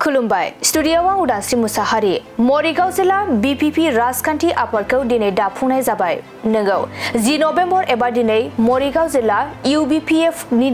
खुलुमबाय स्टुडियोआव आं उदांस्रि मुसाहारि मरिगाव जिल्ला बीपीपी राजखान्थि आफादखौ दिनै दाफुंनाय जाबाय। नंगौ 10 नभेम्बर एबा दिनै मरिगाव जिल्ला यूबीपीएफ नि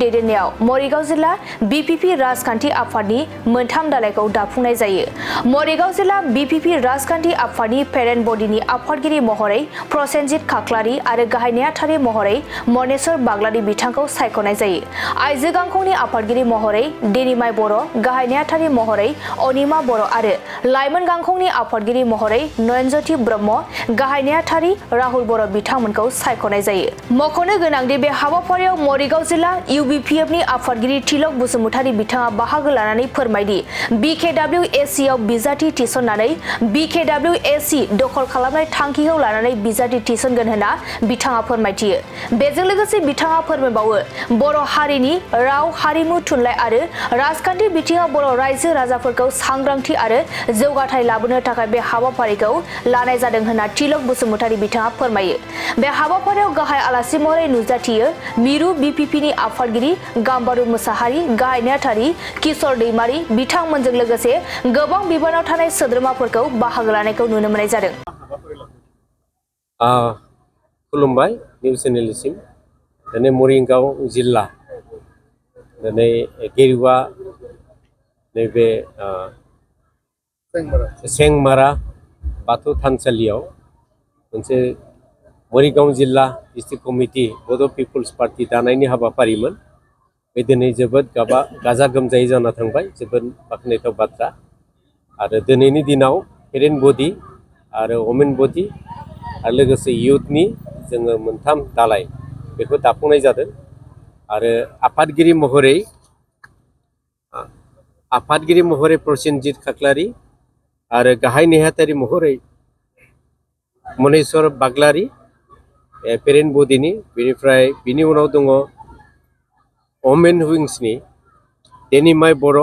दैदेननायाव मरिगाव जिल्ला बीपीपी राजखान्थि आफादनि मोनथाम दालायखौ दाफुंनाय जायो। मरिगाव जिल्ला बीपीपी राजखान्थि आफादनि पेरेन्ट बडिनि आफादगिरि महरै प्रसेनजित खाख्लारि आरो गाहाय नेहाथारि महरै मनेश्वर बाग्लारि बिथांखौ सायख'नाय जायो। आइजो गांखंनि आफादगिरि महरै देनिमाय बर', गाहाय नेहाथारि महरै अनिमा बर' आरो लाइमोन गांखंनि आफादगिरि महरै नयनज्योति ब्रह्म, गाहाय नेहाथारि राहुल बर' बिथांमोनखौ सायख'नाय जायो। मख'नो गोनांदि बे हाबाफारियाव मरिगाव जिल्ला यूबीपीएफनि आफादगिरि तिलक बसुमतारी बिथाङा बाहागो लानानै फोरमायदि बीकेडब्लिउएसि आव बिजाथि थिसननानै बीकेडब्लिउएसि दखल खालामनाय थांखिखौ लानानै बिजाथि थिसनगोन होनना बिथाङा फोरमायथियो। बेजों लोगोसे बिथाङा फोरमायबावो बर' हारिनि राव, हारिमु, थुनलाइ आरो राजखान्थि बिथिङाव बर' रायजो राजाफोरखौ सांग्रांथि आरो जौगाथाय लाबोनो थाखाय बे हाबाफारिखौ लानाय जादों होनना तिलक बसुमतारी बिथाङा फोरमायो। बे हाबाफारियाव गाहाय आलासि महरै नुजाथियो मिरु बीपीपीनि आफादगिरि गाम्बारु मुसाहारि, गाहाय नेहाथारि किशोर दैमारि बिथांमोनजों लोगोसे गोबां बिबानाव थानाय सोद्रोमाफोरखौ बाहागो लानायखौ नुनो मोननाय जादों। खुलुमबाय निउस चेनेलसिम दिनै मरिगाव जिल्ला दिनै गेरुवा नैबे सेंमारा बाथौ थानसालियाव मोनसे मरिगाव जिल्ला डिस्ट्रिक्ट कमिटि बड' पिपल्स पार्टी दानायनि हाबाफारिमोन। बे दिनै जोबोद गाजा गोमजायै जाना थांबाय, जोबोद बाख्नायथाव बाथ्रा। आरो दिनैनि दिनाव पेरेन्ट बडि आरो वमेन बडि आरो लोगोसे इयुथनि जोङो मोनथाम दालाय बेखौ दाफुंनाय जादों। आरो आफादगिरि महरै प्रसेनजित खाख्लारि आरो गाहाय नेहाथारि महरै मनेश्वर बाग्लारि पेरेन्ट बडिनि, बेनिफ्राय बिनि उनाव दङ वमेन विंसनि देनिमाय बर'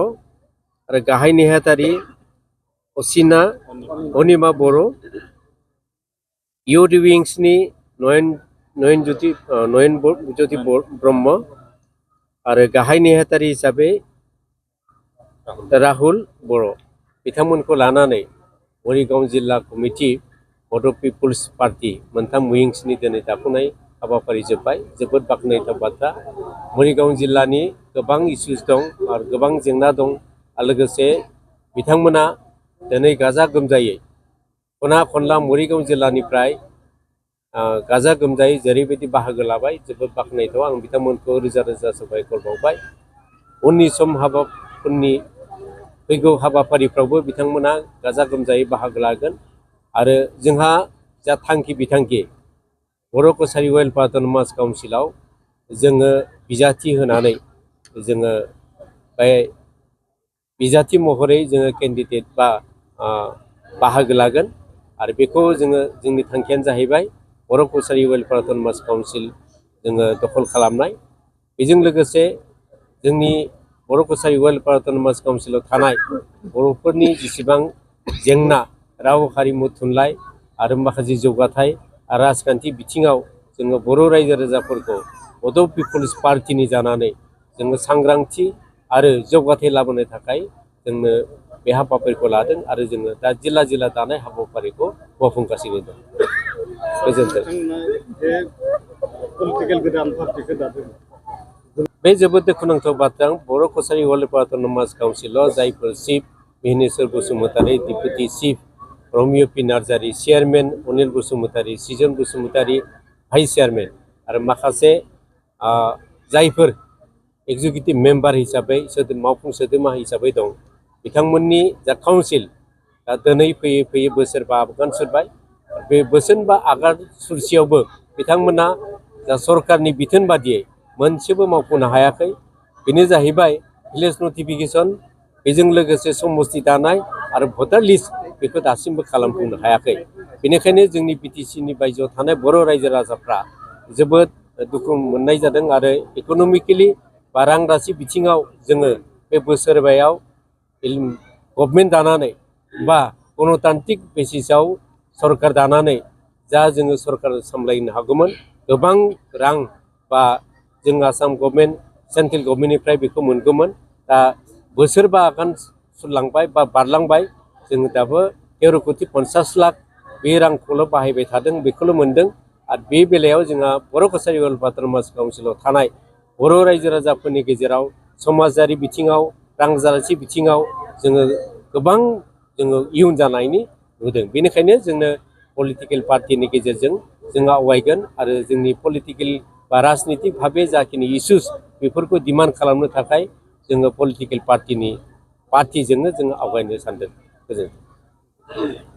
आरो गाहाय नेहाथारि अनिमा बर', इउथ विंसनि नयनज्योति ब्रह्म आरो गाहाय नेहाथारि हिसाबै राहुल बर' बिथांमोनखौ लानानै मरिगाव जिल्ला कमिटि बड' पिपल्स पार्टी मोनथाम विंसनि दिनै दाफुंनाय हाबाफारि जोब्बाय। जोबोद बाख्नायथाव बाथ्रा। मरिगाव जिल्लानि गोबां इसुस दं आरो गोबां जेंना दं आरो लोगोसे बिथांमोना दिनै गाजा गोमजायै खना खनला मरिगाव जिल्लानिफ्राय गाजा गोमजायै जेरैबायदि बाहागो लाबाय, जोबोद बाख्नायथाव। आं बिथांमोनखौ रोजा रोजा साबायखर बावबाय। उननि सम फैगौ हाबाफारिफ्रावबो बिथांमोना गाजा गोमजायै बाहागो लागोन। आरो जोंहा जा थांखि बिथांखि बर' कसारि वेलफेयार अट'नमास काउन्सिलाव जोङो बिजाथि होनानै जोङो बे बिजाथि महरै जोङो केन्डिडेट बा बाहागो लागोन। आरो बेखौ जोंनि थांखियानो जाहैबाय बर' कसारि वेलफेयार अट'नमास काउन्सिल जोङो दखल खालामनाय। बेजों लोगोसे जोंनि बर' कसारि वेलफेयार अट'नमास काउन्सिलाव थानाय बर'फोरनि जेसेबां जेंना राव, हारिमु, थुनलाइ आरो माखासे जौगाथाय राजखान्थि बिथिङाव जोङो बर' रायजो राजाफोरखौ बड' पिपल्स पार्टीनि जानानै जोङो सांग्रांथि आरो जौगाथाय लाबोनो थाखाय जोंनो बे हाबाफारिखौ लादों आरो जोङो दा जिल्ला जिल्ला दानाय हाबाफारिखौ मावफुंगासिनो दं। गोजोन्थों। बे जोबोद दुखुनांथाव बाथ्रा। बर' कसारि वेलफेयार अट'नमास काउन्सिलाव जायफोर chief Maheswar Basumatary, deputy chief Romio' P Narzary, chairman Anil Basumatary, Sijan Basumatary, vice chairman आरो माखासे जायफोर एक्जिकिउटिभ मेम्बार हिसाबै मावफुं सोद्रोमा हिसाबै दं, बिथांमोननि जा काउन्सिल दा दिनै फैयै फैयै बोसोरबा आगान सुरबाय। बे बोसोरबा आगान सुरसेयावबो बिथांमोना जा सरकारनि बिथोन बादियै मोनसेबो मावफुंनो हायाखै। बेनो जाहैबाय भिलेज नटिफिकेसन, बेजों लोगोसे समस्ति दानाय आरो भटार लिस्ट बेखौ दासिमबो खालामफुंनो हायाखै। बेनिखायनो जोंनि बिटिसिनि बायजोआव थानाय बर' रायजो राजाफ्रा जोबोद दुखु मोननाय जादों। आरो इक'नमिकेलि बा रां राशि बिथिङाव जोङो बे बोसोरबायाव गभर्नमेन्ट दानानै बा गणतान्त्रिक बेसिसाव सरकार दानानै जा जोङो सरकार सामलायनो हागौमोन, गोबां रां बा जों आसाम गभर्नमेन्ट सेन्ट्रेल गभर्नमेन्टनिफ्राय बेखौ मोनगौमोन। दा बोसोरबा आगान सुरलांबाय बा बारलांबाय जोङो दाबो 13,50,00,000 बे रांखौल' बाहायबाय थादों बेखौल' मोन्दों आरो बे बेलायाव जोंहा बर' कसारी वेलफेयार अट'नमास काउन्सिलाव थानाय बर' रायजो राजाफोरनि गेजेराव समाजारि बिथिङाव रांजाथि बिथिङाव जोङो गोबां जोङो इयुन जानायनि नुदों बेनिखायनो जोंनो पलिटिकेल पार्टिनि गेजेरजों जों आवगायगोन आरो जोंनि पलिटिकेल बा राजनितिक भाबे जाखिनि इस्युस बेफोरखौ डिमान्ड खालामनो थाखाय जोङो पलिटिकेल पार्टिजोंनो जोङो आवगायनो सानदों गोजोन्थों।